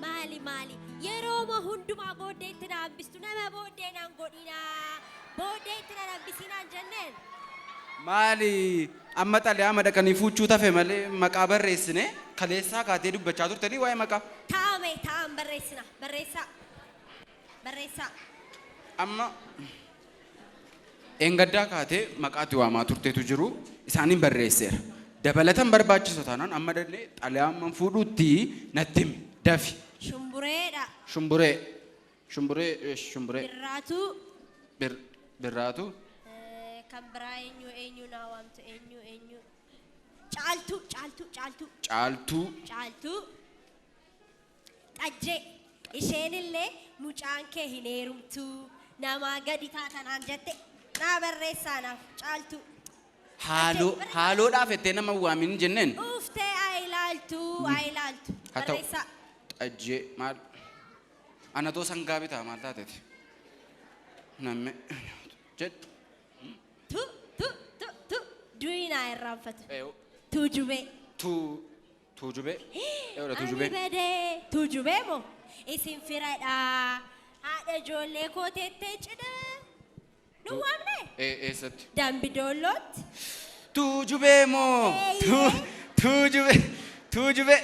Maali maali yerooma hundumaa booddeetti na hambistu nama booddee naan godhinaa booddeetti na hambisinaan jenneen. Maali amma xalayaa madaqanii fuuchuu tafe malee maqaa barreessine kaleessaa kaatee dubbachaa turtanii waa'ee maqaa. Taa'ame taa'an barreessina barreessaa barreessaa. Amma eengaddaa kaatee maqaatti waamaa turteetu jiru isaaniin barreesseera. Dabalatan barbaachisu taanaan amma dallee xalayaa amman fuudhuutti natti himi dafi. Shumbureedha. Shumburee shumburee shumburee Birraatuu. Birraatu. Kan biraa eenyu eenyu naa waamtu eenyu eenyu. Caaltuu caaltuu caaltuu. Caaltuu. Caaltuu. Xajjee. Isheen illee mucaan kee hin heerumtuu namaa gadi taatanaan jette naa barreessaa naaf caaltuu. Haaloo haaloodhaaf jettee nama waamin jenneen. Uftee haa ilaaltu haa ilaaltu. Haa ta'u. Barreessaa. Xajjee maal anatoo sangaa bitaa maal taateeti? Namni jedhu. Tu tu tu tu du'i naa irraanfatu. Tuujubee. Tu tuujubee. Eewudha tuujubee. Ani badee tuujubee moo isin firadha haadha ijoollee koo teettee cidha nu waamne Eessatti? Dambi Doollootti. Tuujubee moo? Eeyyee. Tuujubee tuujubee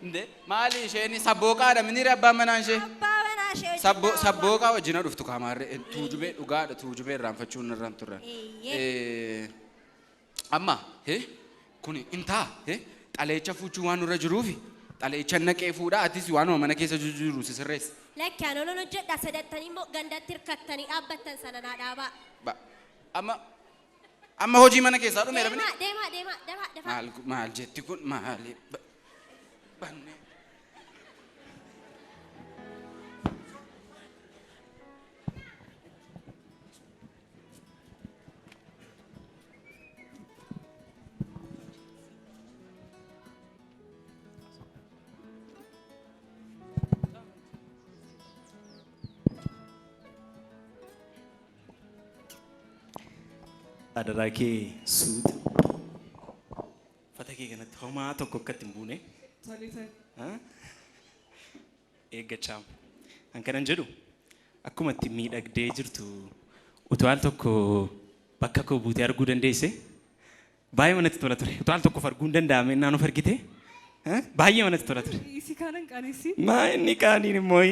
nde maali isheen sabbooqaadha miniire abbaan manaa ishee? Abbaa manaa ishee wajjin Sabbo naa waama. sabbooqaa wajjin haa dhuftu kaamaarree tuujubee dhugaadha tuujubee irraanfachuun irraan turre. Eeyyee. Amma kuni intaa xaleecha fuuchuu waan nurra jiruufi xaleecha naqee fuudhaa atis waanuma mana keessa jiru si sirreessa. Lakki ani olan hojjedha sadattanii immoo gandatti hirkattanii dhaabbattan sana naa dhaabaa. Amma amma hojii mana keessaa dhumeera mini. Deemaa deemaa deemaa dafaa dafaa. Maal maal jetti kun maali? Banne. Adaraa kee suuta. Uffata kee kanatti homaa tokko akka itti hin buune. Tole tole. Eeggachaa. An kanan jedhu akkuma itti miidhagdee jirtu utuu al tokko bakka koo buutee arguu dandeesse baay'ee manatti tola ture. Utuu al tokkoof arguu hin danda'ame innaan of argite baay'ee manatti tola ture. Isi kaanan qaanessi. Maa inni qaaniin immoo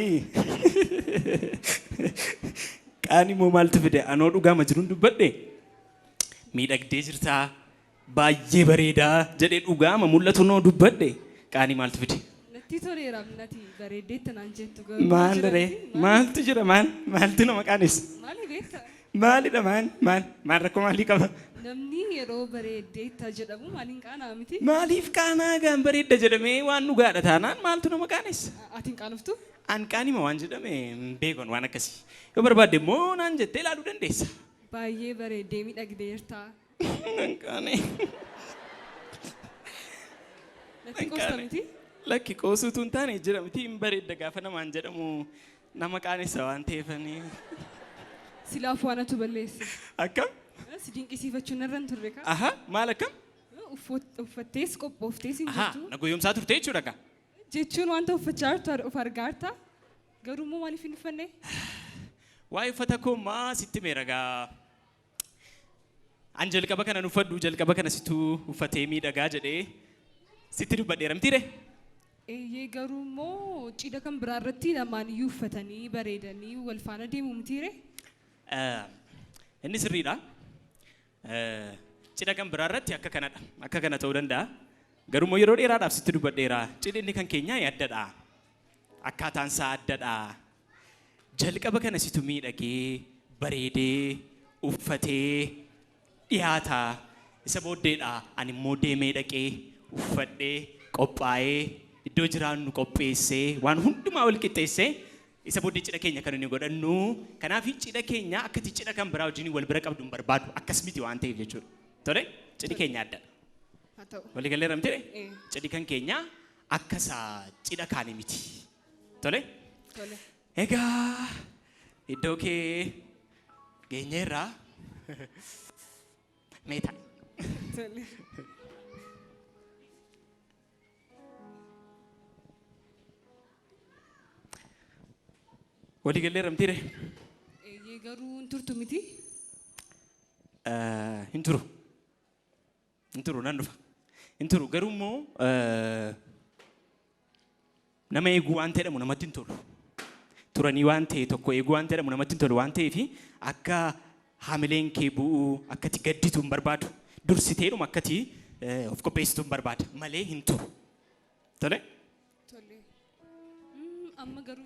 qaanii immoo maaltu fide anoo dhugaama jiruun dubbadhe miidhagdee jirtaa baay'ee bareedaa jedhee dhugaama mul'atu noo dubbadhe qaanii maaltu fide. Natti toleera nati bareeddeetta naan jettu garuu. Maal ree maaltu jira maal maaltu nama qaanessa Maali beekta? maalidha maal maal maal rakkoo maalii qaba. Namni yeroo bareeddeetta jedhamu maaliin qaanaa miti? Maaliif qaanaa gaan bareedda jedhamee waan dhugaadha taanaan maaltu nama qaanessa? Ati hin qaanoftu? An qaanima waan jedhame hin beekon waan akkasii. Yoo barbaadde immoo naan jettee ilaaluu dandeessa. Baay'ee bareeddee miidhagdeerta. Nan qaane. Natti qoosta miti? Lakki qoosuutu hin taane jira miti hin bareedda gaafa namaan jedhamu nama qaanessa waan ta'eefani. Silaaf waan atu balleesse. Akkam? Si dinqisiifachuun irra hin turre kaa. Aha maal akkam? Uffattees qophooftees hin Ahaa jirtu. na goyyomsaa turte jechuudha kaa. Jechuun wanta uffachaa jirtu of argaa jirta. Garuu immoo maaliif hin uffanne? Waa'ee uffata koo maa sitti meera gaa. An jalqaba kana uffadhu jalqaba kana situ uffatee miidhagaa jedhee sitti dubbadheera mitiire? Eeyyee garuu immoo cidha kan biraa irratti lamaan iyyuu uffatanii bareedanii wal faana deemu mitiire? Inni sirriidha. Cidha kan biraa irratti akka kanadha. Akka kana ta'uu danda'a. Garuu immoo yeroo dheeraadhaaf sitti dubbadheera. Cidhi inni kan keenyaa addadha. Akkaataan isaa addadha. Jalqaba kana situ miidhagee bareedee uffatee dhiyaata. Isa booddeedha ani immoo deemee dhaqee uffadhee qophaa'ee iddoo jiraannu qopheessee waan hundumaa wal qixxeessee Isa booddee cidha keenya kan nuyi godhannu. Kanaaf cidha keenya akkati cidha kan biraa wajjin wal bira qabdu hin barbaadu. Akkas miti waan ta'eef jechuudha. Tole cidhi keenya addadha. Haa ta'u. Walii galleerra miti? Ee. Cidhi kan keenya akka isaa cidha kaanii miti. Tole? Tole. Egaa iddoo kee geenyeerraa meeta. Tole. Walii galleerra miti? Eeyyee garuu hin turtu miti. Hin turu. Hin turu nan dhufa. Hin turu garuu immoo nama eeguu waan ta'edhamu namatti hin tolu. Turanii waan ta'e tokko eeguu waan ta'edhamu namatti hin tolu waan ta'eef akka haamileen kee bu'uu akkati gadditu hin barbaadu. Dursiteedhuma akkati of qopheessitu hin barbaada malee hin turu. Tole? Tole. Amma garuu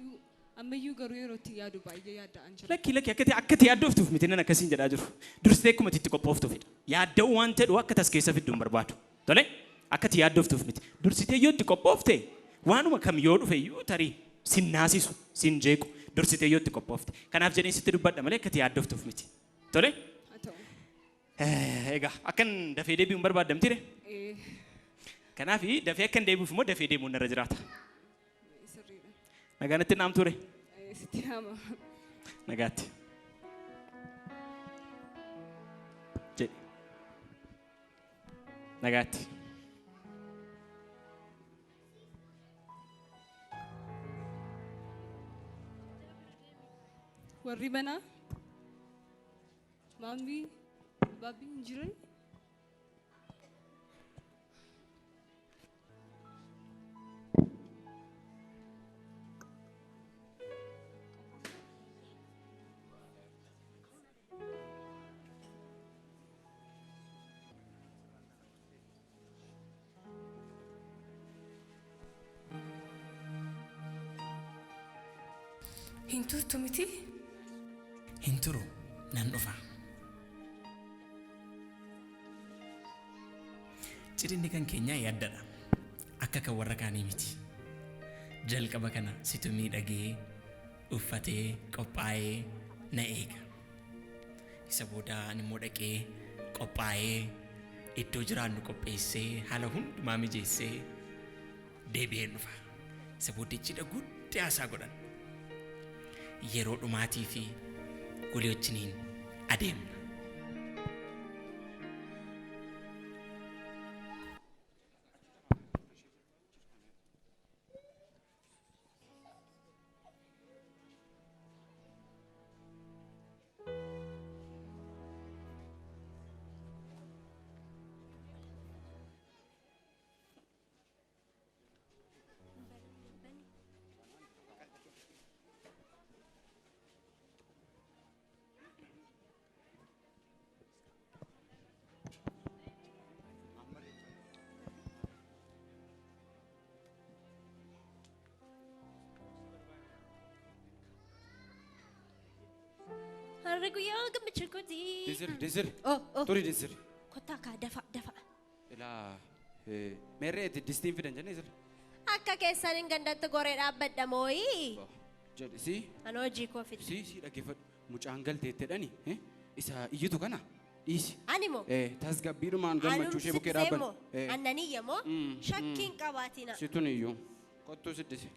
ammayyuu garuu yeroo itti yaadu baay'ee yaadda'an jira. Lakki lakki akkati akkati yaaddoftuuf miti nan akkasiin jedhaa jiru. Dursitee akkuma itti qophooftuufidha. Yaadda'uu waan ta'edhu akka tas keessa fiddu hin barbaadu. Tole? Akkati yaaddoftuuf miti. Dursitee yoo itti qophoofte waanuma kam yoo dhufe iyyuu tarii sin naasisu sin jeequ dursitee yoo itti qophoofte. Kanaaf jedheen sitti dubbadha malee akkati yaaddoftuuf miti. Tole? Haa ta'u. Egaa akkan dafee deebi'u hin barbaadda miti ree? Ee Kanaaf dafee akkan deebi'uuf immoo dafee deemuun narra jiraata. Sirriidha. Nagaan itti naam ture. Ee, sitti hama. Nagaatti. Jedhi. Nagaatti. Warri manaa maammii baabbii hin jiran? Hin turtu miti? Hin turu nan dhufa. Cidhinni kan keenyaa yaaddadha. Akka kan warra kaanii miti. Jalqaba kana situ miidhagee uffatee qophaa'ee na eega. Isa booda ani immoo dhaqee qophaa'ee iddoo jiraannu qopheessee haala hundumaa mijeessee deebi'een dhufa. Isa booddee cidha guddaa isaa godhan. Yeroo dhumaatii fi walii wajjiniin adeemna. Har'a guyyaa gammachuu kooti. Desir, desir. Oh, oh. Turi desir. Kottaa kaa dafa dafa. Ilaa meerree distiin fidan jennee sirri. Akka keessan hin gandatti goree dhaabbadha mooyi. Jedhi si Ani hojii koo fide. si si dhaggeeffadhu. Mucaan galteettedhani isa iyyitu kana dhiisi. Ani moo? Tasgabbiidhumaan gammachuu ishee bukkee Anumsi dhaabban. moo? Annaniyya moo? Shakkiin qabaatina. Situn iyyuu kottuu siddise.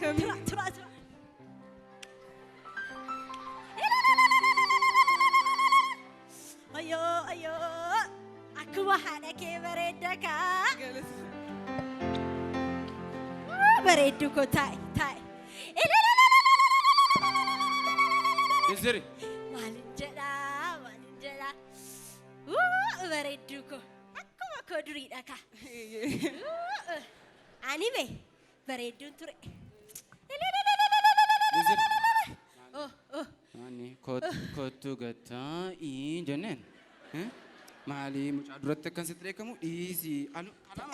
Tura tura tura. Ayyoo ayyoo akkuma haadha kee bareedda kaa. Bareeddu koo taa'i taa'i. Desiri. Maalin jedhaa maalin jedhaa. Bareeddu koo akkuma koo duriidha kaa. Ani be bareedduun ture. Desiri. Oh oh. Ani kottu gattaa'ii jenneen. Maali mucaa duratti akkan sitti dheekkamu dhiisi. Alu karaa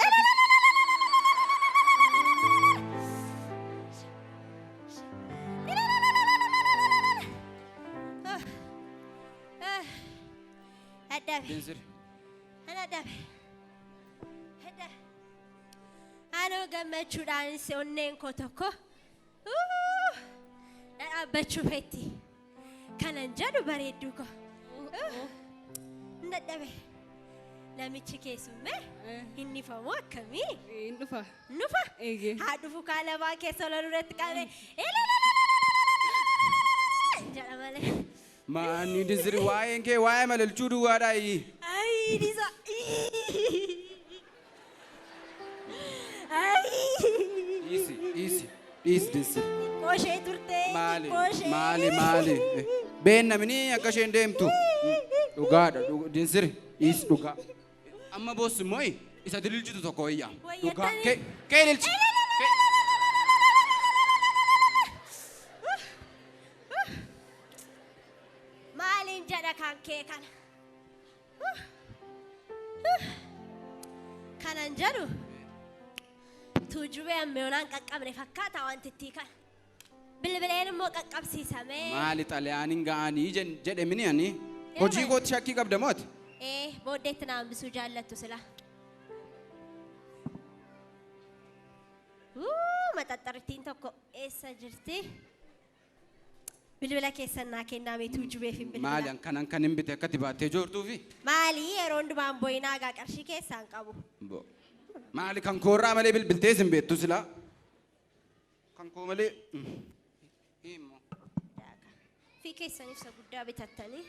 Dadhabe. Dinsiri. Dadhabe. Dadhabe. Anoo gammachuudhaan si onneen koo tokko na dhaabbachuu fetti. Kanan jedhu bareedduu koo. Dadhabe. Namichi keessummee inni famoo akkamii? Hin dhufa. Nufa. Eeyyee. Haa dhufu kaa lamaa keessa ol duratti qabee jedha malee. Maanni dinsiri waa'een kee waa'ee malalchuu duwwaadhaa. Ay, dhisa. Ay. Dhiisi dhiisi dhiisi dinsiri. Xiqqoo ishee turte. Maali Xiqqoo ishee. maali maali beennamini akka isheen deemtu dhugaadha dinsiri dhiisi dhugaa. Amma boossu immoo isa dililchitu tokko wayyaa. Dhugaa Wayyattanii. kee ililchi. Maaliin jedha kan kee kana? Kanan jedhu tuujubee ammeyoonaan qaqqabne fakkaata wantittii kana. Bilbileen immoo qaqqabsiisamee. Maali xalayaaniin ga'anii jedhe mini ani hojii kootti shakkii qabda moo ati? Ee, booddeetti na hambisuu jaallattu sila. Maxaxxarittiin tokko eessa jirti? Bilbila keessan naa kennaa mee tuujubeef hin bilbila. Maali kanan kan hin bite akkatti baattee joortuufi? Maali yeroo hundumaan boo'inaa gaa qarshii keessaan qabu. Bo. Maali kan koorraa malee bilbiltee sin beektu silaa? Kan koo malee. Hiimmoo. Fi keessaniif isa guddaa bitattanii.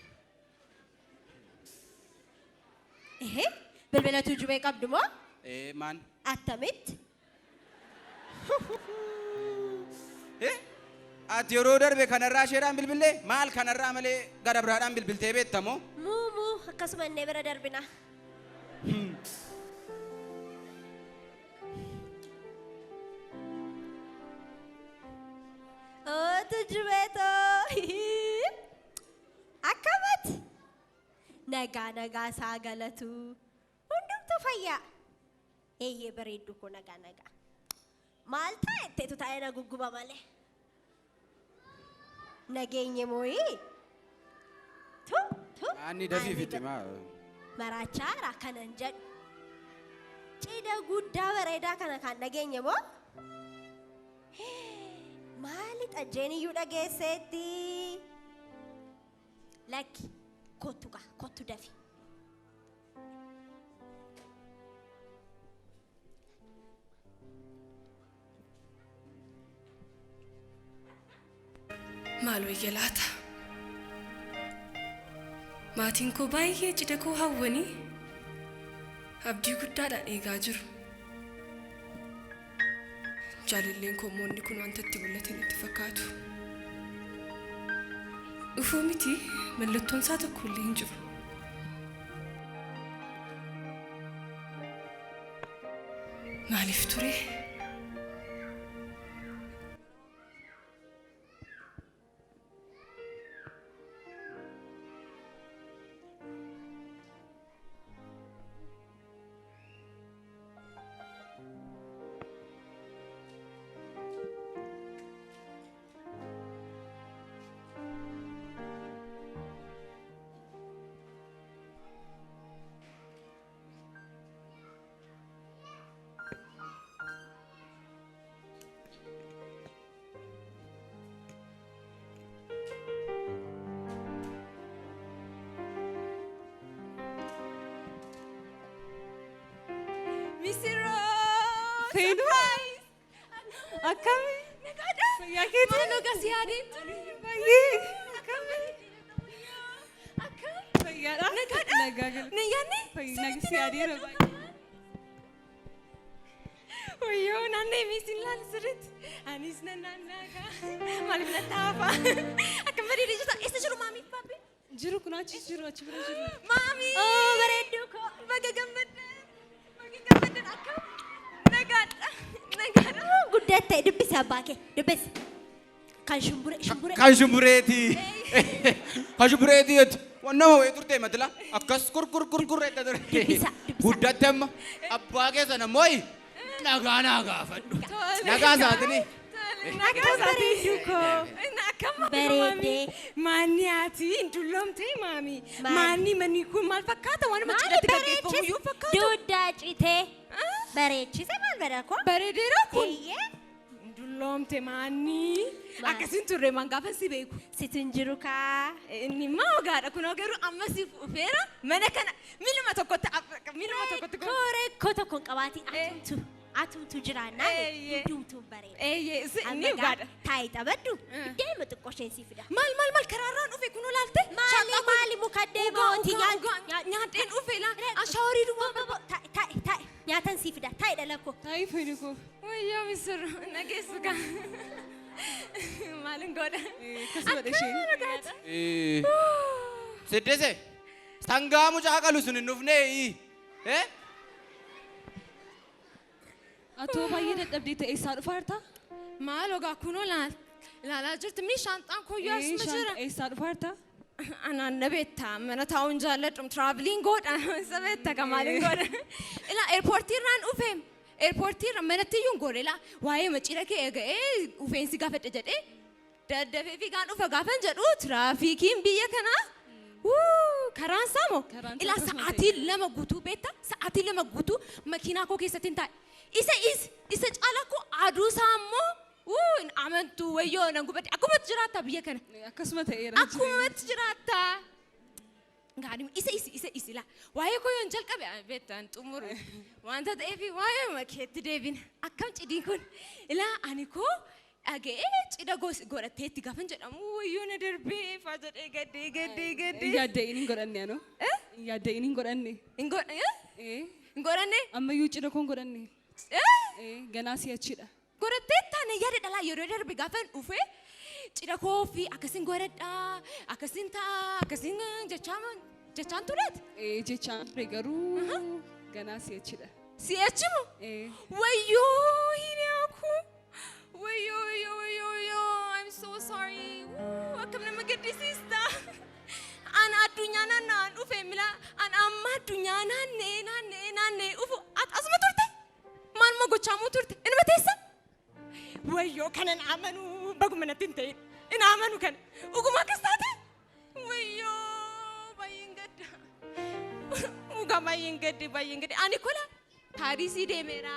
Ehee, bilbila tuujubee qabdu moo? Ee maan? Attamitti? Eh? Ati yeroo darbe kanarraa isheedhaan bilbillee maal kanarraa malee gara biraadhaan bilbiltee beekta moo? Muumuu akkasuma innee bira darbina. Oo tujubeetoo. Akkamati? Nagaa nagaa isaa galatu. Hundumtuu fayyaa. Eeyyee bareeddu koo nagaa nagaa. Maal ta'e itteetu taa'ee na gugguba malee. Nageenye mooyii? Tu tu. Aanni dafii fixe maa? Maraachaara kanan jedhu. Cidha guddaa bareedaa kana kan dhageenye moo? Maali xajjeen iyyuu dhageesseetti? Lakki kottu gaa kottu dafi. Maal wayya laata? Maatiin koo baay'ee cidha koo hawwanii abdii guddaadhaan eegaa jiru. Jaalalleen koo immoo inni kun wanta itti mul'ate natti fakkaatu. Dhufuu miti mallattoon isaa tokko illee hin jiru. Maaliif ture? Misirroo! Seenuu? Akkami? Nagaadha? Fayyaa keetii? Maaloo gas yaadeen ture. Baay'ee. Akkami? Akkam? Fayyaadha? Nagaadha? Nagaa galata. Na yaadne? Fayyaa si yaadeera baay'ee. Wayyoo naannoo miisiin laala sirriitti. Anis nan naannaa maaliif na taafa? Akkam bareedee jirta. Eessa jiru maamiif paappi? Jiru kun achi jiru achi bira jiru. Maamii! Oo bareedduu koo. Baga gammaddan. Baga gammaddan akkam? Nagaadha. Nagaadha. Guddatte dubbisi abbaa kee dubbisi. Kan shumburee shumburee. Kan shumbureeti. Kan shumbureeti jetti. Nama wayii turte matila akkas kur kur kur kur edda ture. Dubbisa, dubbisa. Guddatte amma abbaa keessan ammoo nagaa naa gaafadhu. Nagaa isaatini. Nagaa bareedduu koo. Akkam Bareeddee. Maanni ati hin dulloomtee maami. Maal? Maanni manni kun maal fakkaata? Waanuma Maali cidhatti gaggeeffamu bareechise? iyyuu fakkaatu. Dugda citee bareechise maal bara koo? Bareedeera kun. Eeyyee. Hin dulloomte maanni. Maal? Akkasiin turre maan gaafa si beeku. Situ hin jiru kaa. Inni immoo ogaadha kunoo garuu amma si dhufeera mana kana miluma tokkotti miluma tokkotti kun. Rakkoo tokko hin qabaatiin atumtu atumtu jiraannaan Eeyyee. hundumtuu bareeda. Eeyyee inni Amma gaa ogaadha. taayi taphadhu deema xiqqoo isheen si fida. Maal maal maal karaarraan dhufe kunoo laalte? Maali maali muka deemooti Nyaadheen dhufe laa ashaawarii duwwaa barbaada. Taa'i taa'i taa'i nyaatan si fida taa'i dhala koo. Taayi fayyadu koo. Wayyoo misir nageessu gaa. Maalin godha? Akkasuma isheen. Siddise sangaa mucaa qalu sun hin dhufnee eh? Atoo baay'ee dadhabdee ta'e eessaa dhufaa jirta? Maal ogaa kunoo ilaalaa jirti mi shaanxaan koyyoo asuma jira. Eessaa dhufaa jirta? Anaan na beekta mana taa'uun jaalladhu traveling godha isa beekta ka maalin godha. Ilaa airportii irraan dhufe airportii irra manatti iyyuu hin godhe ilaa waa'ee maciidha kee eega'ee dhufeensi gaafadhe jedhee daddafee fiigaan dhufa gaafan jedhu tiraafikiin biyya kanaa wuu karaan isaa moo Karaan isaa ilaa akkasuma ta'e. sa'aatii 2 guutuu beekta sa'aatii 2 guutuu makiinaa koo keessatti hin taa'e. Isa isa caalaa koo aduu isaa immoo wuu hin amantu wayyoo nan gubadhe akkumatti jiraatta biyya kana. Akkasuma ta'eera. Akkumatti jiraatta. Gaarii isa isi isa isi laa waa'ee koo yoon jalqabe beektan xumuru wanta ta'eef waa'ee makeetti deebina akkam cidiin kun ilaa ani koo dhaga'ee cidha godhatteetti gaafan jedhamu wayyoo na darbee faa jedhee gaddee gaddee gaddee. Yaadda'iin hin godhanne anoo. Yaadda'iin hin godhanne. Hin godhanne? Ammayyuu cidha koo hin godhanne. Ganaa si'achidha. Godhatteetta na yaada dhalaa yeroo darbe gaafan dhufe cidha koo fi akkasiin godhadhaa akkasiin ta'a akkasiin jechaan tureet. Jechaan ture garuu ganaa si'achidha. Si'achimu? Wayyoo hiriyaa koo. Wayyoo wayyoo wayyoo wayyoo I'm so sorry. Akkam nama gaddisiista. Ana addunyaa naanna'aan dhufe mila ana amma addunyaa naanna'ee naanna'ee naanna'ee dhufu asuma turte. Maaluma gochaamuu turte inuma teessa. Wayyoo kanan amanuu baguma natti hin ta'in hin amanu kana dhuguma akkas taate. Wayyoo baay'een gadda. Dhugaa baay'een gadde baay'een gadde ani kola Paarisii deemeera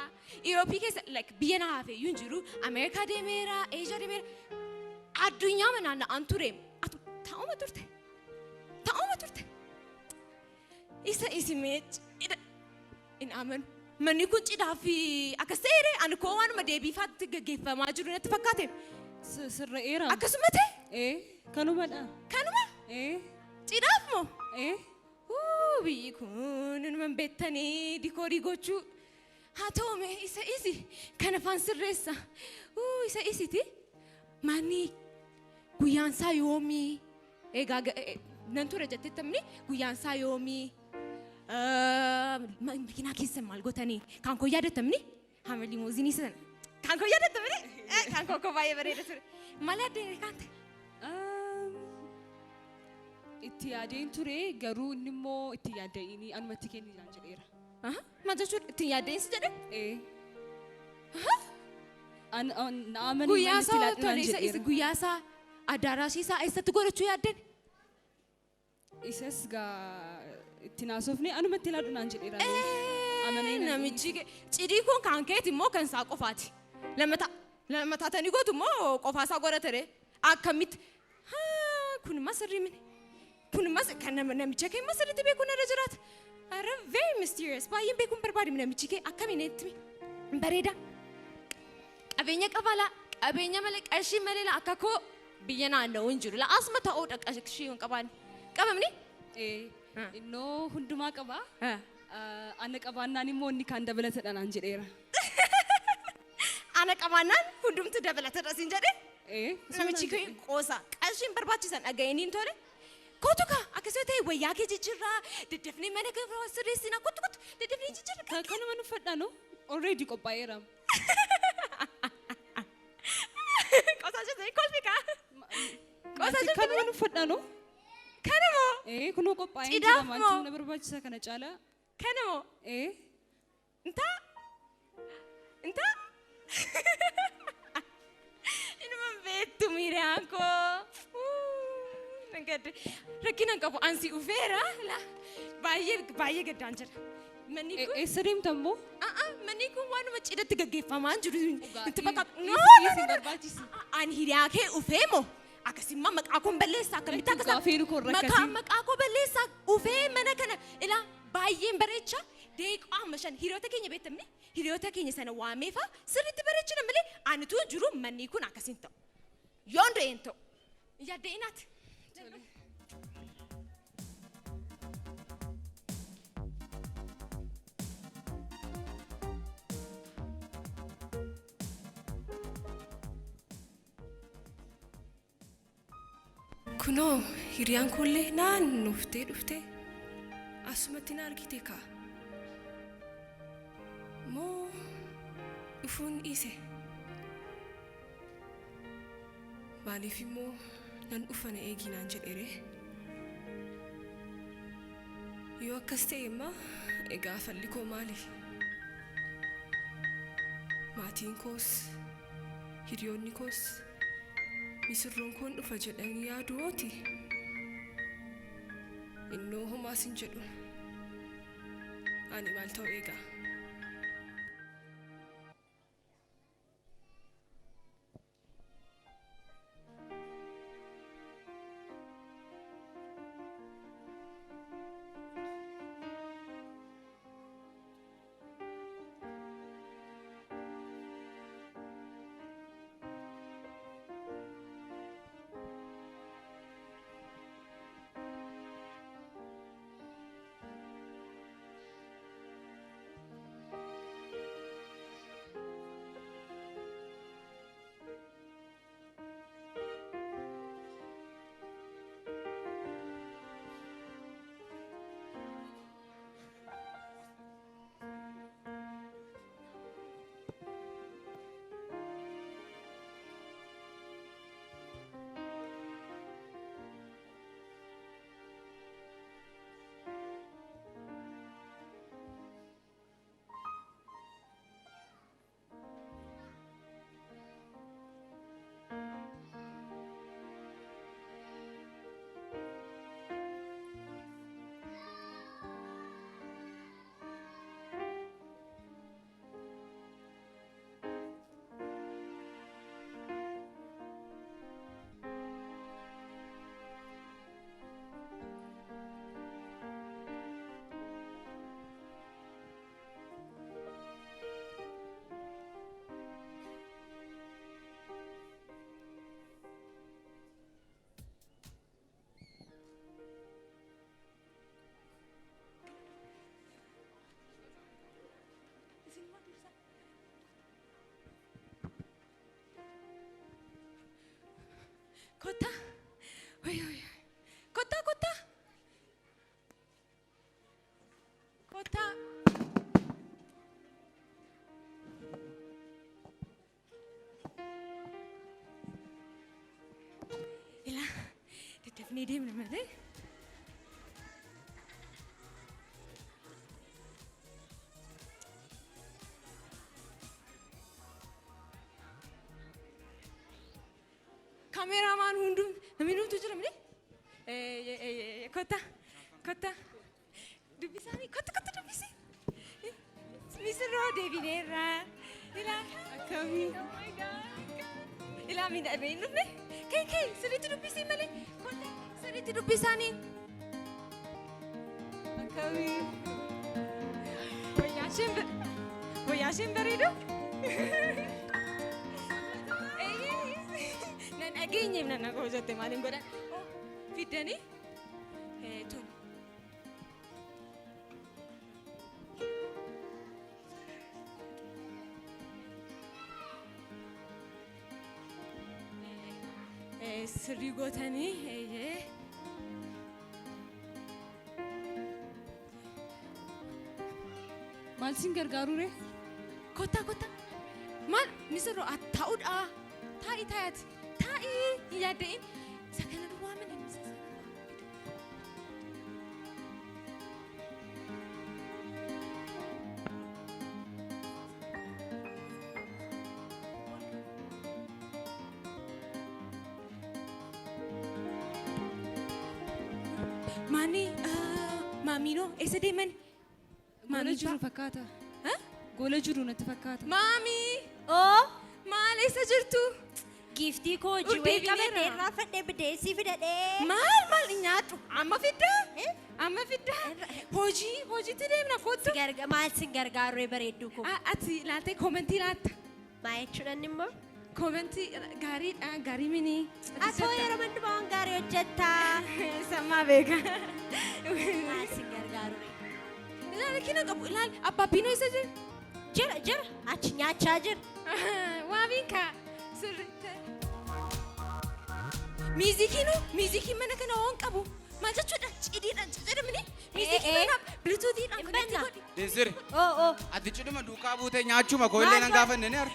Irooppii keessa like biyya na hafe iyyuu hin jiru Ameerikaa deemeera Eeshiyaa deemeera addunyaa naanna'aan ture taa'uma turte taa'uma turte isa isimee cidha hin amanu. Manni kun cidhaa fi akkas ta'eere ani koo waanuma deebiifaatti gaggeeffamaa jiru natti fakkaate. Sirra'eera. Akkasuma ta'e? Kanumadha. Kanuma? Cidhaaf moo? Ee. Biyyi kun inuma beektanii dikoorii gochuu. Haa ta'u mee isa isi kan afaan sirreessa. Isa isiti. Manni guyyaan isaa yoomii? Egaa nan ture jettettamni guyyaan isaa yoomii? Makiinaa keessa maal gootanii? Kan koo yaadatamni? Hamma limuuzinii sana. Kan koo yaadatamni? Kan koo koo baay'ee bareeda ture. Maal yaaddee kan ta'e? Itti yaadeen ture garuu inni immoo itti yaadda'inii anumatti kenni naan jedheera. Maal jechuudha? Itti yaaddeensi jedhe? Na amanii Guyyaa manatti isaa laadhu naan tole isa jedheera. guyyaa isaa addaaraashii isaa eessatti godhachuu yaaddeen? Isas gaa itti naasofne anumatti laadhu naan jedheera. Amanee Namichi cidii kun kan keeti immoo kan isaa qofaati. Lama taatanii gootu immoo qofaa isaa godhata ree. Akkamitti? Kun sirrii mini. Kun kan namicha kee sirriitti beekuun irra jiraata. Ara very mysterious. Baay'een beekuun barbaadu namichi kee akkamiin itti bareeda. Qabeenya qaba laa qabeenya malee qarshii malee laa akka koo biyya naanna'uu hin jiru. Laa asuma ta'uudha qarshii hin qabaanne. Qabamni? Innoo hundumaa qaba. Ana qabaannaan immoo inni kaan dabalatadha naan jedheera. Ana qabaannaan hundumtu dabalatadha siin jedhe? Namichi kee qoosa qarshiin barbaachisan dhaga'iniin tole. Kootu kaa akkasuma ta'e wayyaa kee jijjiirraa daddafnee mana kee sirreessinaa kootu kootu daddafnee jijjiirraa. Kanuma nuffadhaa no? Already qophaa'eera. Qoosaa jirtu kolfi kaa. Qoosaa jirtu Kanuma nuffadhaa no? Kanuma. Kunoo qophaa'ee jira Cidhaaf maaltu moo? na barbaachisa kana caalaa. Kanuma. Intaa. Intaa. Inuma beektu miiraan koo. Nan gadde. Rakkina hin qabu ansi ufeera. Baay'ee baay'ee gaddaan jira. Manni kun Eessa deemta immoo? Manni kun waanuma cidhatti gaggeeffamaa jiru. Itti fakkaatu. No, Dhiisi no, no. barbaachisu. Ani hiriyaa kee ufee moo? Akkasummaa maqaa koon balleessaa akkamitti Lakki gaafii nu koon maqaa rakkatiin. Maqaa koo balleessaa ufee mana kana ilaa baay'een bareecha deeqaa amma shan hiriyoota keenya beektamne hiriyoota keenya sana waameefa sirriitti bareechina malee anitu jiru manni kun akkasiin ta'u. Yoon du'e hin ta'u. Yaadda'inaati. Kunoo hiriyaan koollee naannoftee dhuftee asumatti na argite kaa. Moo dhufuun dhiise? Maaliif immoo nan dhufa na eegi naan jedheere? Yoo akkas ta'e immoo egaa falli koo maali? Maatiin koos hiriyoonni koos misirroon koon dhufa jedhanii yaaduuti. Innoo homaas hin jedhu. Ani maal ta'u eegaa? Kottaa. Wayyo wayyo. Kottaa kottaa. Kottaa. Ilaa daddafnee deemna malee. Kaameeraamaan hundum namni hundumtu jira malee. Kottaa kottaa dubbisaanii kottu kottu dubbisi. Misirroo deebineerra. Ilaa Akkamii? Ilaa miidhagee hin dhufne. Kee kee sirriitti dubbisii malee. Kottaa sirriitti dubbisaanii. Akkamii? Wayyaa isheen bareedu. Nan dhageenyeef nan dhaga'u jette maaliin godhan? Fiddanii? Tole. Sirrii gootanii eeyyee. Maal siin gargaaru ree? Kottaa kottaa. Maal misirroo ati taa'uudha. Taa'i taa'i taa'i hin yaadda'in. Isa kana duwwaa malee isa sana duwwaa. Maani maamiinoo eessa deeman? Gola Maamii jiru fakkaata. Gola jiru natti fakkaata. Maamii Oo maal eessa jirtu? giiftii koo hojii Ol wayii deebineera. qabadhee irraa fadhee bideensii fidadhee. Maal maal nyaadhu? Amma fiddaa? Amma fiddaa? Hojii hojiitti deemna kottu. Maal sin gargaaruu bareedduu koo? Ati ilaaltee koomentii laatta. Maa jechuudhaan immoo? Koomentii gaariidha gaarii mini. Atoo yeroo hundumaa waan gaarii hojjettaa. Sammaa beeka. Maal sin gargaaruu? Ilaali kina qabu ilaali abbaabbiinoo eessa jira? Jira jira achi nyaachaa jira. Waamiin kaa sirriitti. Miizikiinoo miizikiin mana kana waan qabu maal jechuudha cidiidhaan jedhamni miizikii Eh, eh. mana biluutuutiidhaan Hin connect banna. godhi. Dinsiri. Oo oo. Ati cidhuma duukaa buutee nyaachuma koo illee nan gaafanne ni arga.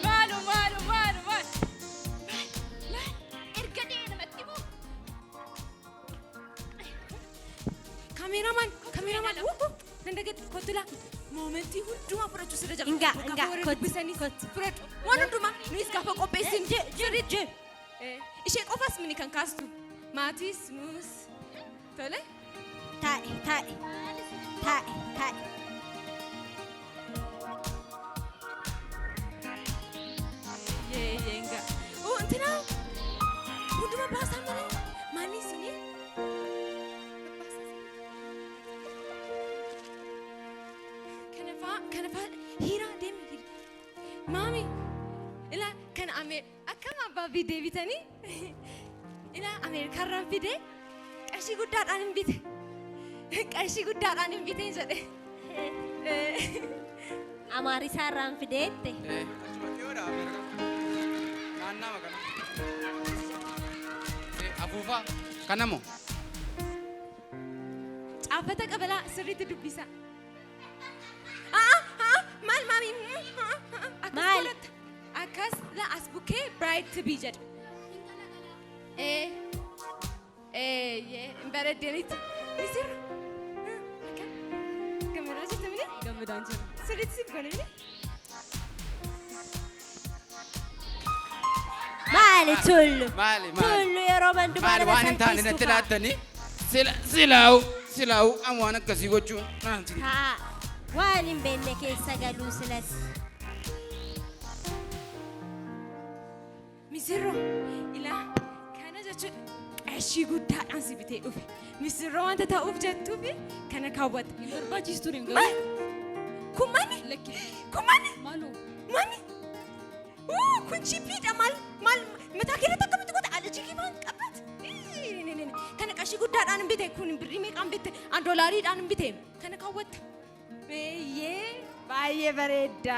Maalu maalu maalu maalu. Erga dee namatti himuu. Kameeramaan kameeramaan nan dagadhe kottu laa moomentii hundumaa fudhachuu sirra jira. Ingaa, Gaafa ingaa, warra kottu, dubbisaniis kottu. fudhadhu. Waan hundumaa nuyis gaafa qopheessinu. Jir jir. Ishee qofas mini kan kaastu. Maatiis nuus. Tole. Taa'e taa'e taa'e taa'e. Yee yee ingaa. Oo intina hunduma baasaa malee maanni isinii. Kanafaa kanafaa hiiraa deemi hiira. Maami ilaa kana amee akkam abbaa deebitanii ilaa Ameerikaarraan fide qarshii guddaadhaan hin bite. Qarshii guddaadhaan hin bite jedhe. Amaarisaa irraan fideette. Achuma dhiyoodha Ameerikaa. Naannaa kana. Afuufaa kana moo? Caaffata qabalaa sirriitti dubbisa. Maal maami? Akkas Maal? godhatta. Akkas la as bukkee bride to be jedha. Yee hin bareeddanitti. Misirra. Akkam? Gammadaa jirta mini? Gammadaan jira. Sirriitti siif goone mini? Maali tullu? Maali maali? Tullu yeroo hundumaa Maali nama waan hin taane natti salphistu fa'a. laattanii? Sila silaa'u silaa'u amma waan akkasii gochuun naan si. Haa waan hin beekne keessa galuu silas. Misirroo ilaa kana jechuun qarshii guddaadhaan si bitee dhufe. Misirroo wanta ta'uuf jettuufi kana kaawwatte. Hin barbaachisu ture Maal? garuu. Kun manni? Lakki. Kun manni? Maaloo? Manni? Uu, kun chippiidha maal maal mataa keerratti akkamitti goota allergic waan qabbat? Kana qarshii guddaadhaan hin bite kun birrii meeqaan bitte an doolaariidhaan hin bite kana kaawwatta. Eeyyee baay'ee bareedda.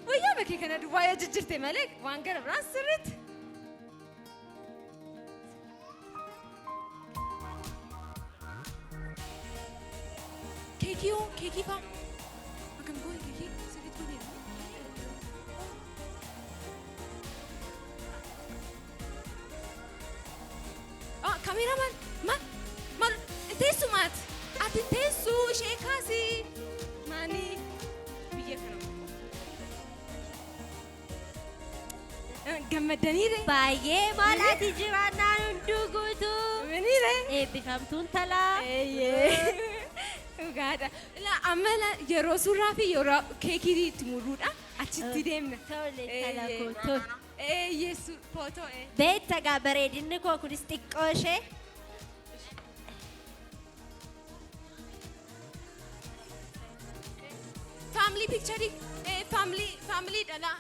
Wayyaa bakkee kana duwwaa yoo jijjiirte malee waan gara biraan sirriitti. Keekii hoo keekii faa akkam goone keekii sirriitti goone. Ah, kameeramaan maal maal teessumaati. Ati teessuu ishee kaasi. Maani biyya kana. Gammadaniire. Baay'ee maal ati jiraannaan hunduu guutuu. Miniire. Eebbifamtuun talaa. Eeyyee. Dhugaadha. Ilaa amma la yeroo suuraa fi yeroo keekii itti muruudha achitti deemna. Tole tala koo tole. Eeyyee footoo. Beekta gaa bareedinni koo kunis xiqqoo ishee. Family picture family family dhala.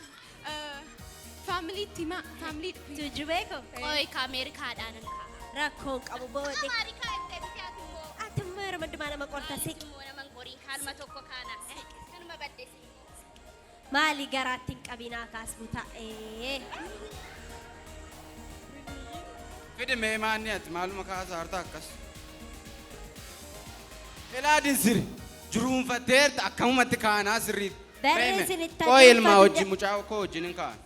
Family tima family. Tuujubee koo Qoy ka Ameerikaadhaan hin ka'a. rakkoon qabu boode. Ameerikaa jettee bitee ati immoo. Ati immoo yeroo hundumaa nama qorta siqi. Immoo nama hin qoriin kanuma tokko kaana. Kanuma baddeessi. Maali garaatti hin qabinaa kaas buta. Fidi mee maanni ati maaluma kaasaa harta akkas. Ilaa dinsiri jiruunfatteerta akkamumatti kaanaa sirriitti. Barri isinitti Qoy ilmaa adeemfatu wajjin mucaa koo wajjin hin kaan.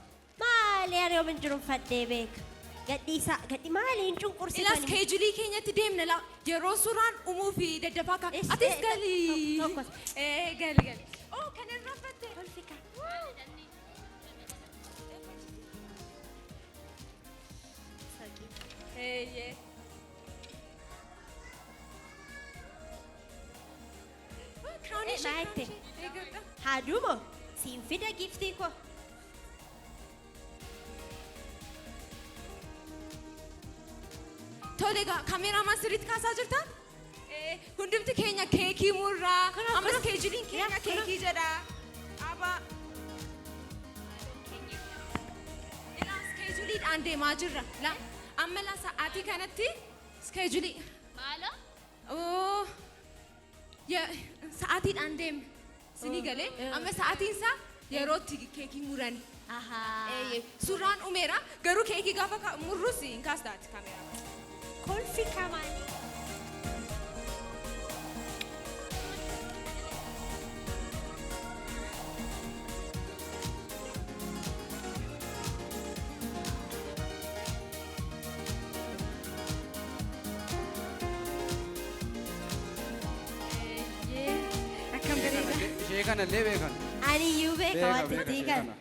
Maali ani yoom hin jiruunfadhee beeka. Gadhiisaa gadhi maali hin Ilaas cunqursitani. keejulii keenyatti deemna la yeroo suuraan dhumuu fi daddafaa kaa. Is- Atis gali. Tokko. Gali gali. Oh, kan irraanfatte. Kolfika. Saqii. Eeyyee. Crown ishee. Maayette. Eegadha. Haadumo siin fida giftii koo. Tole egaa kaameeraamaan sirriitti kaasaa jirta? Hundumti keenya keekii murraa. Ammas keejiliin keenya keekii jedha. Abaa. Ilaa iskeejuliidhaan deemaa jirra. La amma la sa'aatii kanatti iskeejulii. Maalo? Oo. Sa'aatiidhaan deemna. Sinii galee amma sa'aatiin isaa yerootti keekii murani. Ahaa. Eeyyee suuraan dhumeera garuu keekii gaafa murrus hin kaastaati kaameeraa. Kolfika maali? Eeyyee akkam bareeda. Ishee kanallee beekan. Ani iyyuu beeka Beeka wanti beeka ishee kana.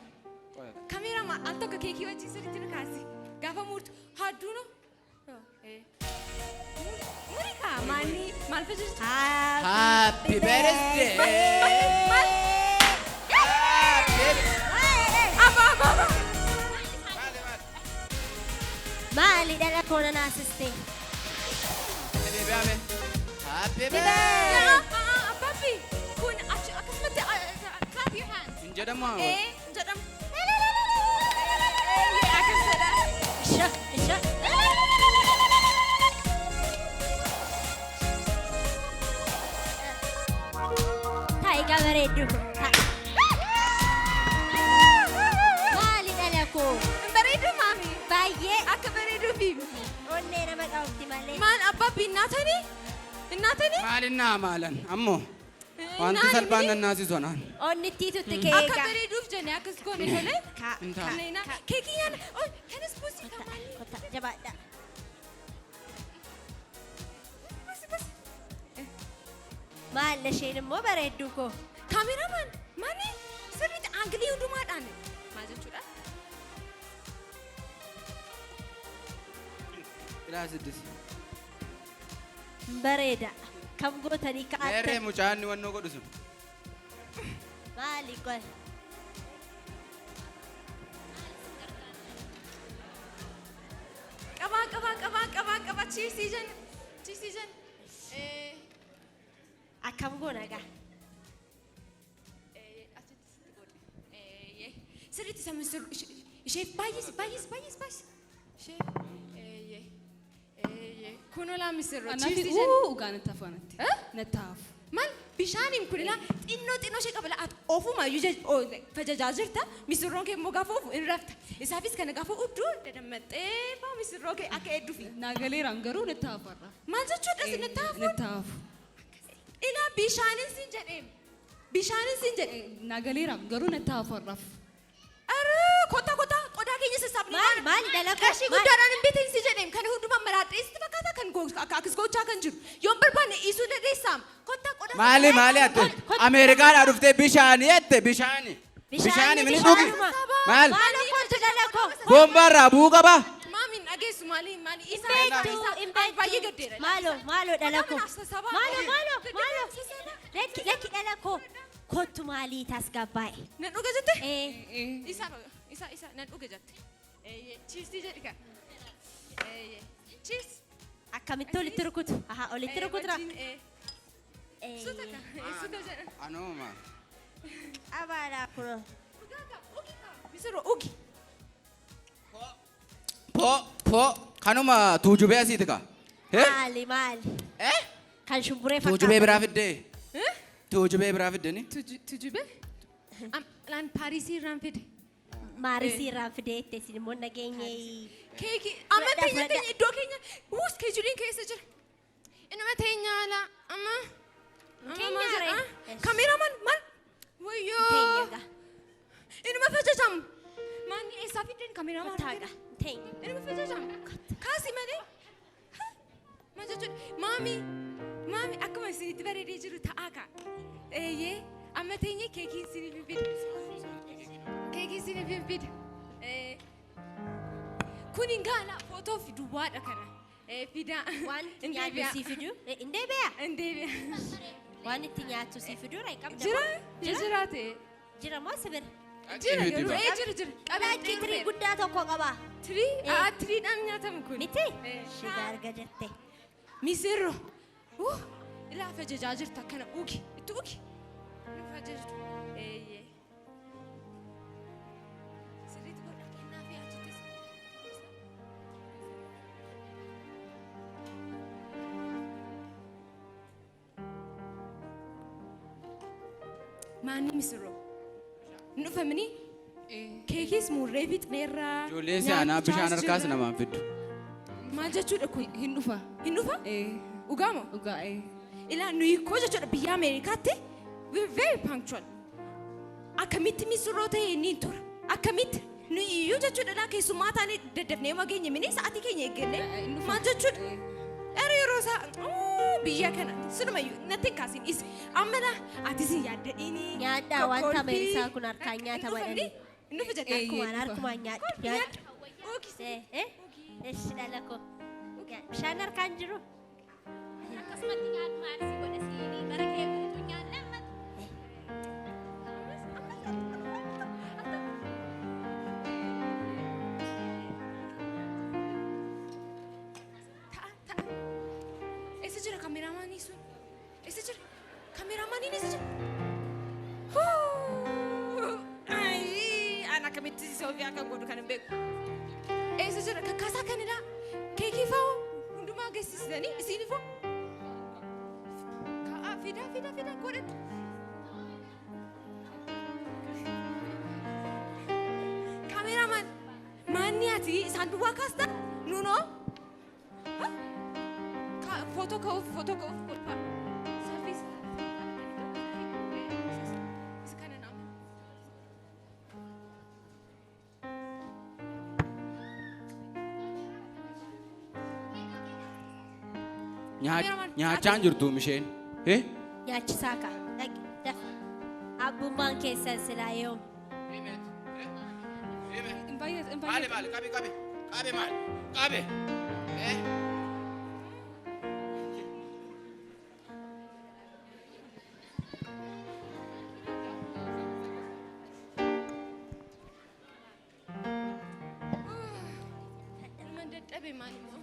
kana. Kaameeraa al tokko keekii wajjin sirriitti nu kaasi. Gaafa murtu hadduun. Muri kaa maanni maal fayyadu? Happy birthday. Maal? Abba abba abba. Maali dhala koo na naasiste? Deebi'ame. Happy birthday. Abbabbi kun achi akkasumatti clap your hands. Hin jedhamu. Ee hin jedhamu. Eeyyee akkas jedha. Isha isha. Taa'i gaa bareeddu koo. Taa'i. Maali dhala koo? Bareedu maami. Baay'ee Akka bareeduu fi onnee nama qabdi malee. maal abbabbi innaatanii? Innaatanii? Maalinnaa maalan ammoo wanti salphaan nan naasisu anaan. Onnittiitutti Akka keeka. bareeduuf jenne akkas goone tole. Ka Hin ka ta'a. Neena keekii nyaana. Oh kanas buusii Kota kan maali? kota jabaadha. Buusi buusi. Maal isheen immoo bareedduu koo. Kaameramaan maani sirriitti aangilii hundumaadhaan maal jechuudha? Ilaa siddis. Bareeda. Kam gootanii Meerree ka'attan? mucaan inni wannoo godhu sun. Maali qol? Qabaa qabaa qabaa qabaa qabaa cheers jenna. Cheers jenna. Akkam goona gaa? Achitti sitti godhe. Sirriitti isa misir isheef baay'isi baay'isi baay'isi baay'isi. Isheef kunoo laa misirroo Anaaf cheers jenna. dhugaa natti hafu anatti. Natti hafu. Maal bishaaniin kun ilaa xinnoo xinnoo ishee qaba laa oofuma iyyuu fajajaa jirta misirroon kee immoo gaafa oofu in rafta isaafis kana gaafa udduu dadammaxxee faa misirroo kee akka heedduufi. Naa galeeraan garuu natti hafu har'a. Maal jechuudha si natti hafu? Natti hafu. Ilaa bishaanin siin jedhee bishaanin siin jedhe. Naa galeeraan garuu natti hafu har'aaf. Aree kottaa kottaa qodaa keenya sassaabnee Maal maali dhala koo? Qarshii guddaadhaan hin bitin si jedheem kana hundumaa maraadhee sitti fakkaata kan akka akkas gochaa kan jiru yoon barbaanne dhiisuu dandeessaam kottaa qodaa. Maali maali atte? Ameerikaadhaa dhuftee bishaanii jette bishaani. Bishaani mini dhugi. Maal? Maaloo kottu dhala koo. Boombaarraa bu'uu qaba. Maamiin dhageessu maali maali isa Beektu hin baay'ee beektu. gaddeera. Maaloo maaloo dhala koo. Sassaabaa. Maaloo maaloo maaloo. Lakki lakki dhala koo. Kottu maalii tasgabbaa'e? Nan dhuga jette? Ee. Isa isa isa nan dhuga jette. Cheers jedhi ka. Cheers. Akkamitti olitti rukutu? Aha olitti rukutura. Suuta ka suuta jedha. Anoo maal? Qabaadhaa kunoo. Misirroo ugi. Po po kanuma tuujubee asiiti ka. Maali maali? Eh? Kan shumburee Tuujubee fakkaata. biraa fiddee. Tuujubee biraa fiddeni. Tujube? Laan Paarisii irraan fide. Maarisii irraan fidee itti isin immoo nageenye. Keekii amma Fudhadhaa, teenya fudhadhaa. teenya iddoo keenya wuus keejuliin keessa jira. Inuma teenya ala amma. Keenya ree. Kameeraman maal? Wayyoo. Teenya gaa. Inuma fajajamu. Maanni eessaa fiddeen kameeraman? Kottaa gaa. Teenya. Inuma fajajamu. Kaasi malee. Maal jechuudha? Maami maami akkuma isinitti bareedee jiru ta'aa kaa. Eeyyee Amma teenyee keekii isiniif hin fida. Keekii isiniif hin fida. Kun hin gaala footoo fi duwwaadha kana. Fidaa. Waan itti Hin nyaannu deebi'a. sii fidu. Hin deebi'a. Hin deebi'a. Waan itti nyaattu sii fidu hin qabda. Jira? Jiraate. Jira moo sibira? Jira garuu jira jira. Lakkii tirii guddaa tokko qaba. Tirii? Aa tiriidhaan nyaatamu kun. Miti? Shigaa arga jette. Misirro. Ilaafa ajajaa jirta akkana ugi. Itti ugi. Nuuf ajajdu. Eeyyee. Sirriitti godha kennaa fi achittis. Maanni misirro? Hin dhufamini? Keekiis murree fixneerraa. Ijoollee si'anaa bishaan harkaas namaan fiddu. Maal jechuudha kun? Hin dhufa. Hin dhufa? Dhugaamo? Dhugaa. Ilaa nuyi koo jechuudha biyya Ameerikaatti we are very punctual. Akkamitti misirroo ta'e inni hin tura. Akkamitti nuyi iyyuu jechuudha ilaa keessummaa taanee daddafnee mageenya minee sa'aatii keenya eegganne. Maal jechuudha? Era yeroo isaa biyya kana sinumayyuu natti hin kaasin is amma laa atis hin yaadda'ini. Nyaadhaa wanta Ameerikaa kun harkaan nyaatama jedhanii. Hin dhufa jette. Harkumaan harkumaan nyaadhu nyaadhu. Eshi dhala koo. Bishaan harkaan jiru. Akkasumatti nyaadhu maal si godha siinii bara kee guutuu nyaanne ammatti. Ta'a ta'a. Eessa jira kaameraamaanii sun? Eessa jira? Kaameraamaaniin eessa jira? Huu! Ayii! Ani akkamitti Soofiyaa kan godhu kan hin beeku. Eessa jira? Kakkaasaa kanidha. Keekii fa'oo hundumaa geessisanii isiin fa'oo. Ka'a fidaa fidaa fidaa godhadhu. Kaameramaan maanni ati isaan duwwaa kaasta? Nunoo? Footoo ka'uuf footoo ka'uuf kolfaa. Selfies. Isa kana naama. Nyaachaan jirtu isheen. Nyaachisaa ka'a. Dhaqi dafa. Abbummaan keessan silaa yoom? Hin baay'atu hin Maali baay'atu. maali qabi qabi qabi maali qabi. Ilmaan dadhabe maal immoo?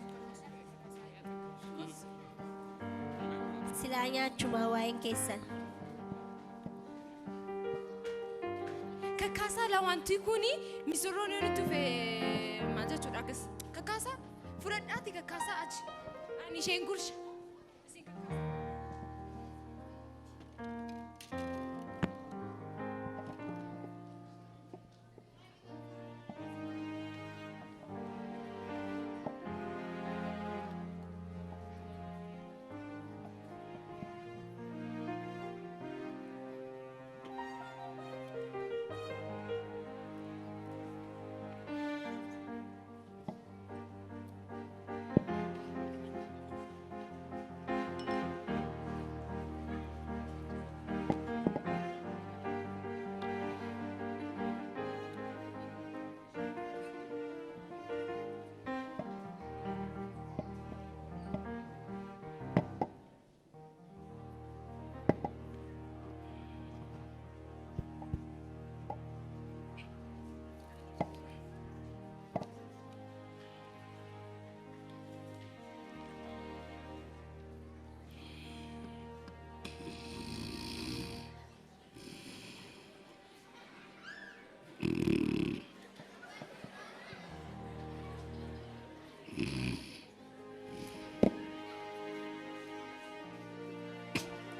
Silaa nyaachumaa waa'een keessan. Kakkaasaa la wanti kuni misirroon yoo nutti dhufe maal jechuudha akkas. Kakkaasaa fudhadhaati kakkaasaa achi. Ani isheen gursha. Isin kakkaasaa.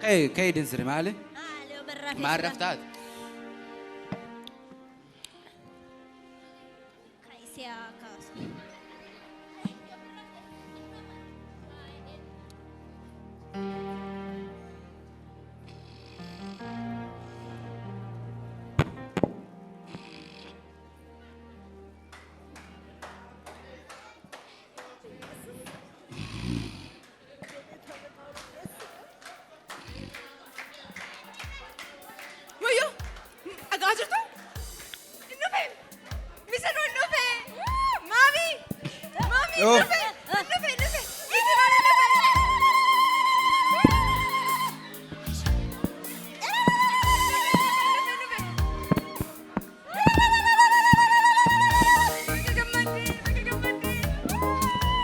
Ka'e ka'e dinsiri maali? Maali omarraa Maal raftaati? Kaisee haa kaasu. Oh. Dhufe dhufe. Misirroon dhufe. Baga gammaddee, baga gammaddee.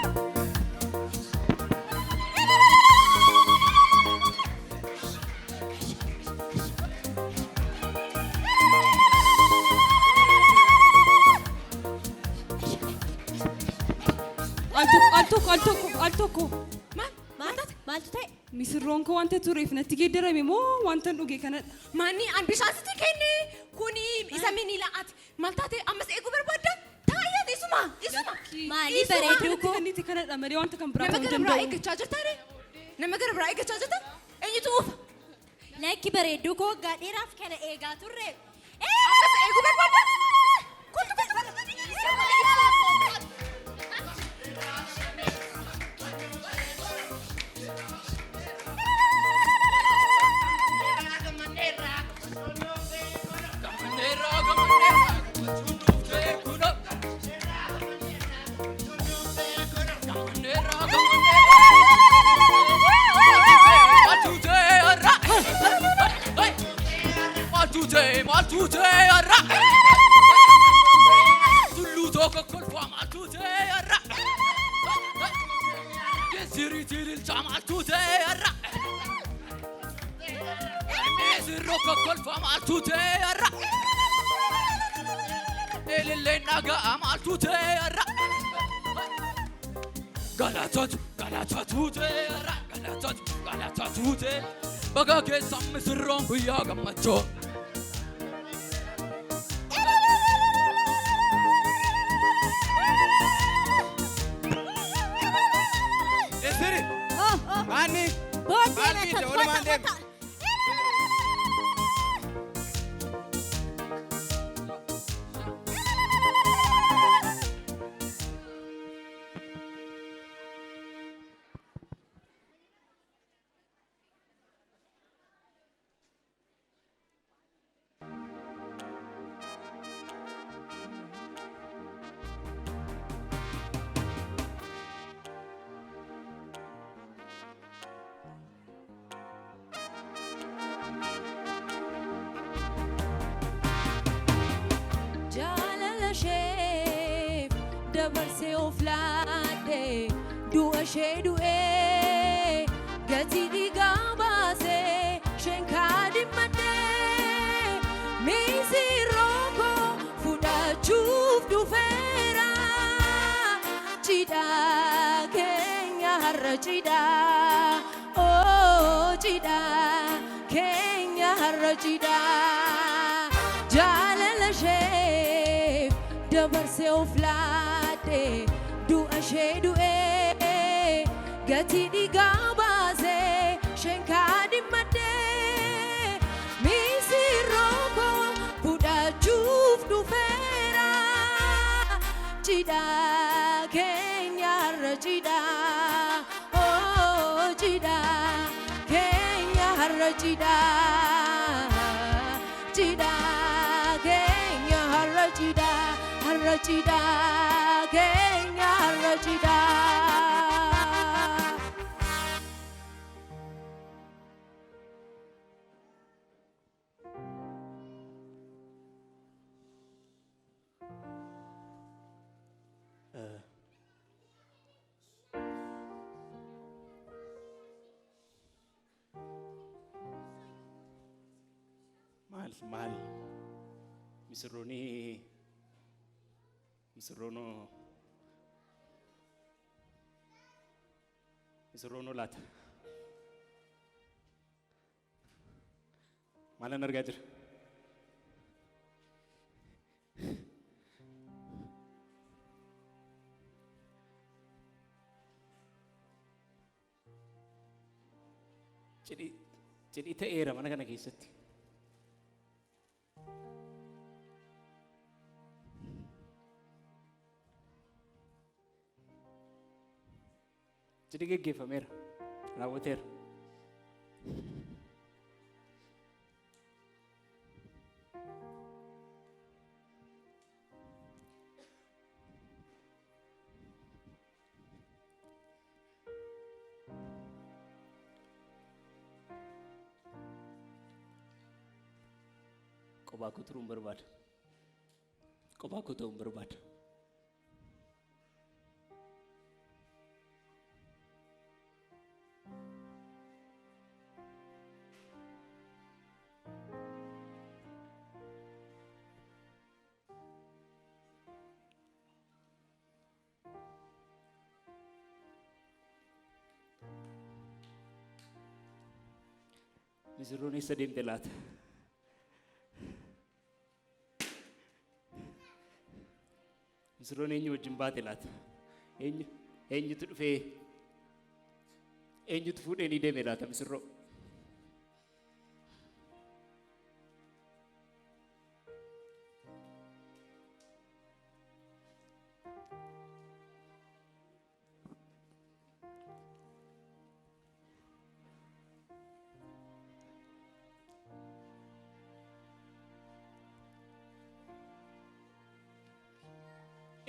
Al tokko al tokko al tokko al tokko. Maal? Maal taate? Maaltu ta'e? Misirroon koo wanta tureef natti geeddarame moo wanta hin dhuge kanadha? Manni an bishaan sitti kenne kuni isa miniila ati maal taate ammas eeguu barbaadda? Taa'ee ati isuma isuma. Maali Isuma. bareedduu koo? Kanatti kanadha malee wanta kan biraa Nama ta'uu gara biraa danda'u. eeggachaa jirta ree? Nama gara biraa eeggachaa jirta? Eenyutu uufa? Lakki bareedduu koo waggaa dheeraaf kana eegaa turre. Ammas eeguu barbaadda? Kottu kottu kottu. Baga keessan misirroon guyyaa gammachuu. Esiri, maanni, Booddee maal na fiidde walumaan deemne. Jaalala isheef dabarsee of laadde du'a ishee du'ee gatii dhiigaa baasee isheen kaadhimadhee misirroo koo fudhachuuf dhufeera cidha keenya har'a cidha oo cidha keenya har'a cidha jaalala isheef dabarsee of laadde du'a ishee du'ee gatii dhiigaa baasee isheen kaadhimadhee misirroo koo fudhachuuf dhufeera cidha keenya har'a cidha oo cidha keenya har'a cidha cidha keenya har'a cidha har'a cidha keenya har'a cidha. Maal maal misirrooni misirroonoo misirroonoo laata maalan argaa jira? Cidhi cidhi ta'eera mana kana keessatti. Cidhi geggeeffameera. Raawwateera. Qophaa koo turuun barbaada. Qophaa koo ta'uun barbaada. Misirroon eessa deemte laata? Misirroon eenyu wajjin baate laata? Eenyu eenyutu dhufee eenyutu fuudhee ni deeme laata misirroo?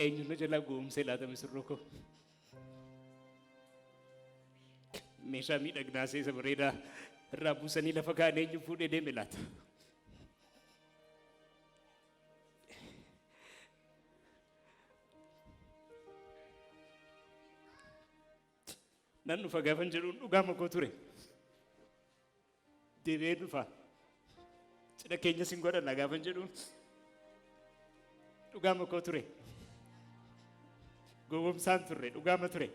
Eenyu na jalaa gowwoomsee laata misirroo koo? Meeshaa miidhaginaa ishee isa bareedaa irraa buusanii lafa kaa'an eenyu fuudhee deeme laata? Nan dhufa gaafan jedhuun dhugaama koo ture. Deebi'ee dhufa. Cidha keenya sin godhanna gaafan jedhuun dhugaama koo ture. Gowwomsaan turre dhugaama ture.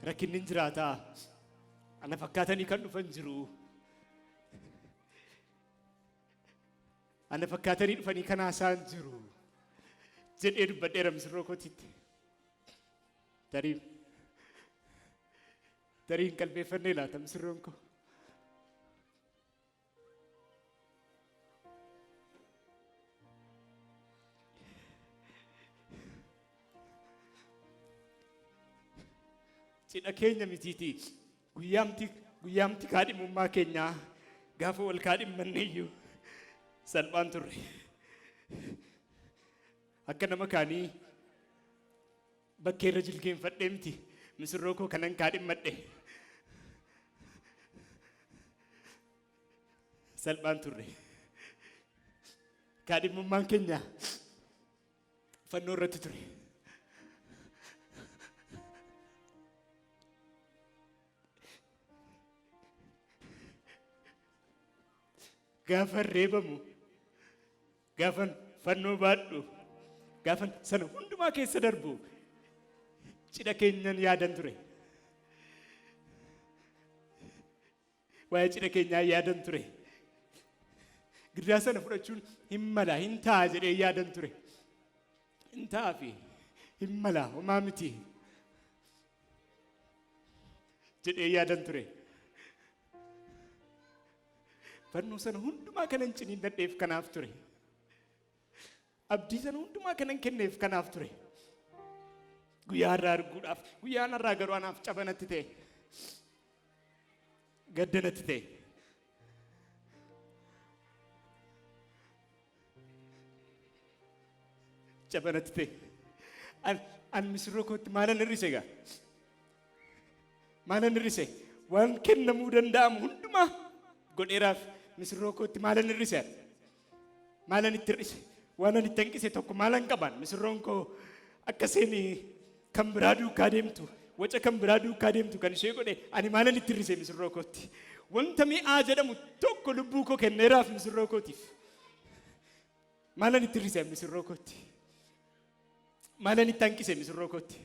Rakkinni hin jiraataa. Ana fakkaatanii kan dhufan jiru. Ana fakkaatanii dhufanii kan haasa'an jiru. Jedhee dubbadheera misirroo kootiitti. Tarii tarii hin qalbeeffannee laata misirroon koo. Cidha keenya mitiitii guyyaamti guyyaamti kaadhimummaa keenyaa gaafa wal kaadhimmanne iyyuu salphaan turre. Akka nama kaanii Bakkee irra jilgeenfadhee miti misirroo koo kanan kaadhimmadhe. Salphaan turre. Kaadhimmummaan keenya fannoo irratti ture. Gaafan reebamu, gaafan fannoo baadhu, gaafan sana hundumaa keessa darbu cidha keenyan yaadan ture. Waa'ee cidha keenyaa yaadan ture. Gidiraa sana fudhachuun hin mala, hin ta'a jedhee yaadan ture. Hin ta'a fi hin mala, homaa miti jedhee yaadan ture. Fannoo sana hundumaa kanan ciniinnadheef kanaaf ture. Abdii sana hundumaa kanan kenneef kanaaf ture. Guyyaa har'aa arguudhaaf, guyyaan har'aa garuu anaaf caba natti ta'e. Gadda natti ta'e. Caba natti ta'e. An, an misirroo kootti maalan hir'ise egaa? Maalan hir'ise? Waan kennamuu danda'amu hundumaa godheeraaf misirroo kootti maalan hir'ise? Maalan itti hir'ise? Waanan itti hanqise tokko maalan qabaan? Misirroon koo akka isheen kan biraa duukaa deemtu, waca kan biraa duukaa deemtu kan ishee godhe ani maalan itti hir'ise misirroo kootti? Wanta mi'aa jedhamu tokko lubbuu koo kenneeraaf misirroo kootiif. Maalan itti hir'ise misirroo kootti? Maalan itti hanqise misirroo kootti?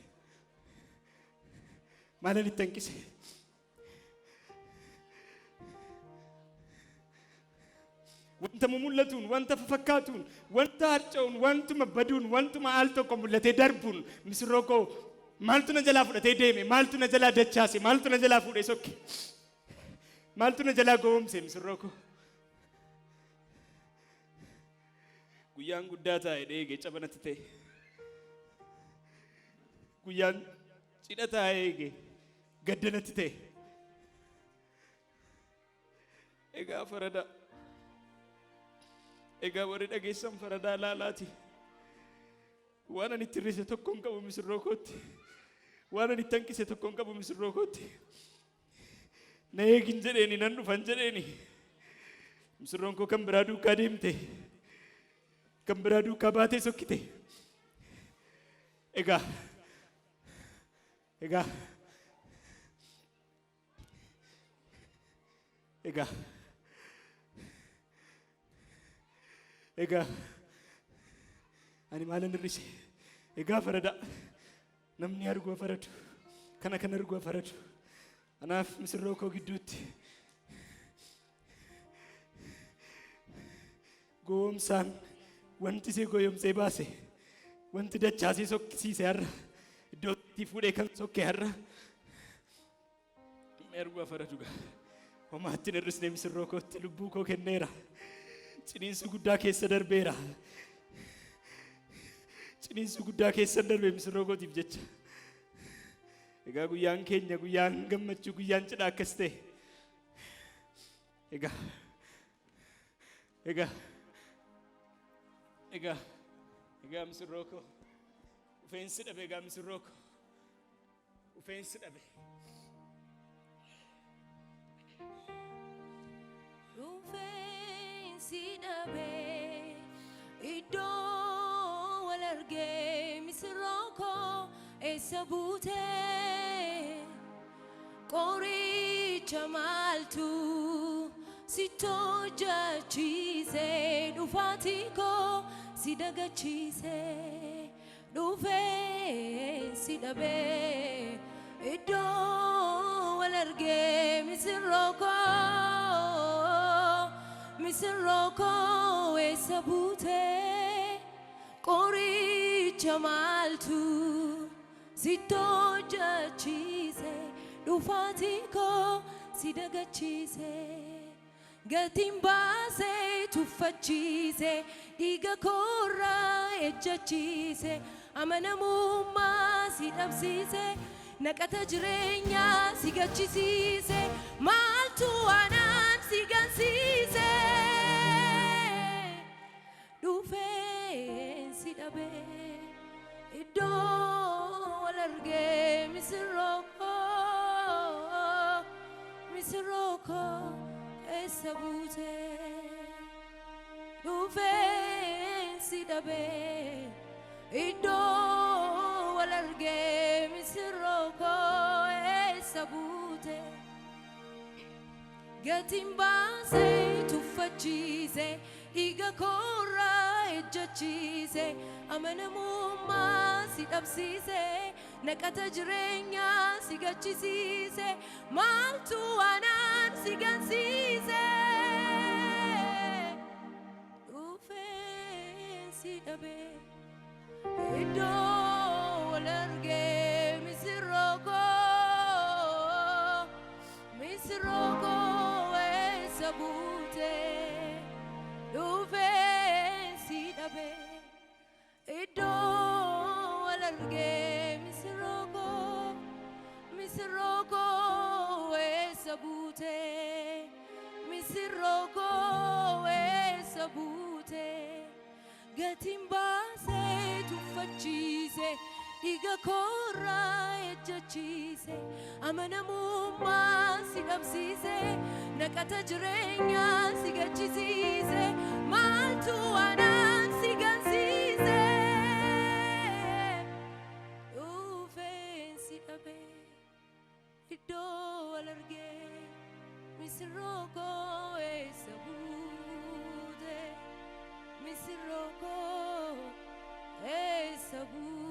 Maalan itti hanqise? Wanta mumul'atuun, wanta fafakkaatuun, wanta harca'uun, wantuma baduun, wantuma al tokko mul'atee darbuun misirroo koo maaltu na jalaa fudhatee deeme? Maaltu na jalaa dachaase? Maaltu na jalaa fuudhee sokke? Maaltu na jalaa gowwoomse misirroo koo? Guyyaan guddaa taa'e eege caba natti ta'e. Guyyaan cidha taa'e eege gadda natti ta'e. Egaa faradaa. Egaa warri dhageessan faradaa laalaati. Waan ani itti hir'ise tokko hin qabu misirroo kootti. Waan ani itti hanqise tokko hin qabu misirroo kootti. Na eegin jedheeni nan dhufan jedheeni. Misirroon koo kan biraa duukaa deemte. Kan biraa duukaa baatee sokkite. Egaa egaa egaa egaa ani maalan hir'ise? Egaa farada namni arguu faradu kana kan arguu faradu anaaf misirroo koo gidduutti gowwoomsaan wanti ishee goyomsee baase wanti dachaasee sokkisiise har'a iddootti fuudhee kan sokke har'a namni arguu faradu gaa homaatti hin hir'isne misirroo kootti lubbuu koo kenneera ciniinsuu guddaa keessa darbeera ciniinsuu guddaa keessa darbe misirroo kootiif jecha. Egaa guyyaan keenya guyyaan gammachuu guyyaan cidhaa akkas ta'e. Egaa egaa egaa egaa misirroo koo dhufeensi dhabe egaa misirroo koo dhufeensi dhabe. Dhufeensi dhabee iddoo wal argee misirroo koo eessa buutee qoricha maaltu si hojjechiise dhufaatii koo si dagachiise dhufeensi dhabee iddoo wal argee misirroo koo misirroo koo eessa buutee qoricha maaltu si hojjechiise dhufaatii koo si dagachiise gatiin baasee tuffachiise dhiiga koorraa ejjachiise amanamummaa si dhabsiise naqata jireenyaa si gachisiise maaltu anaan si gansiise dhufeen si dhabee iddoo wal argee misirroo koo misirroo koo eessa buutee dhufeen si dhabee iddoo wal argee misirroo koo eessa buutee gatiin baasee tuffachiise dhiiga koorraa ejjachiise amanamummaa si dhabsiise naqata jireenyaa si gachisiise maaltu anaan si gansiise dhufeen si dhabee iddoo wal argee misirroo koo misirroo koo eessa buutee dhufeen si dhabee iddoo wal argee misirroo koo misirroo koo eessa buutee misirroo koo eessa buutee gatiin baasee tuffachiise dhiiga koorraa ejjachiise amanamummaa si dhabsiise naqata jireenyaa si gachisiise maaltu anaan si gansiise dhufeen si dhabee iddoo wal argee misirroo koo eessa buute misirroo koo eessa buute.